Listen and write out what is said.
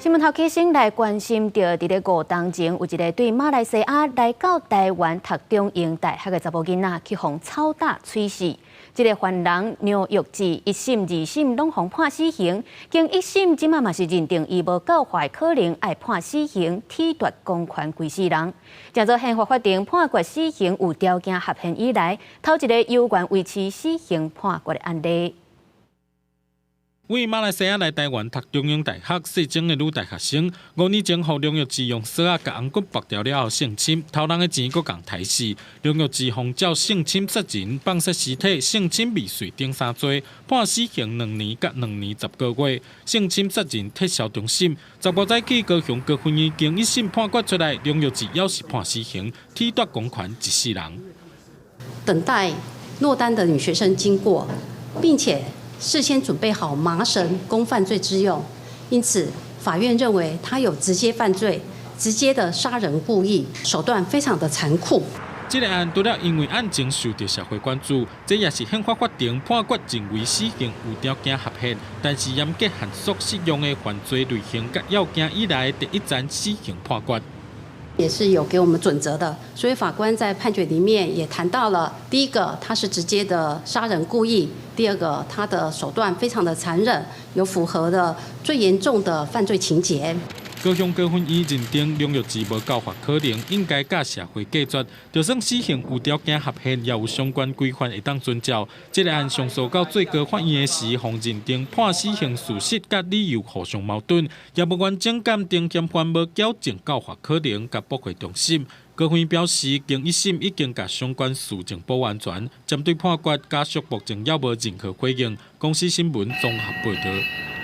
新聞頭起先來關心著，佇咧五冬前有一个對馬來西亞來到台灣讀中英大學的查某囡仔，去予抽打喙死。這个犯人梁育志一審、二審攏予判死刑，經一審這馬嘛是認定伊無告發可能，愛判死刑，褫奪公權規世人。這做憲法法庭判決死刑有條件合憲以來，頭一个猶原維持死刑判決的案例。為馬來西亞來台灣讀中英大學細種的女大學生，5年前予梁育志用索仔共頷骨縛牢了後性侵，偷人的錢閣共刣死。梁育志予照性侵殺人、放殺屍體、性侵未遂等三罪，判死刑2年佮2年10個月。性侵殺人撤銷終審。15早起高雄高分院經一審判決出來，梁育志猶是判死刑，褫奪公權一世人。等待落單的女學生經過，並且事先準備好麻繩供犯罪之用，因此法院認為他有直接犯罪、直接的殺人故意，手段非常的殘酷。這个案除了因為案情受著社會關注，這也是憲法法庭判決認為死刑有條件合憲，但是嚴格限縮適用的犯罪類型佮要件以來第一宗死刑判決。也是有給我們準則的，所以法官在判決裡面也談到了，第一個他是直接的殺人故意，第二個他的手段非常的殘忍，有符合的最嚴重的犯罪情節。高雄高分院認定梁育志無告發可能，應該佮社會隔絕。就算死刑有條件合憲，也有相關規範會當遵照。這个案上訴到最高法院的時，予認定判死刑事實佮理由互相矛盾，也無完整鑑定嫌犯無矯正告發可能，共駁回重審。高法院表示，經一審已經共相關事證補完全，針對判決家屬目前猶無任何回應。公視新聞綜合報導。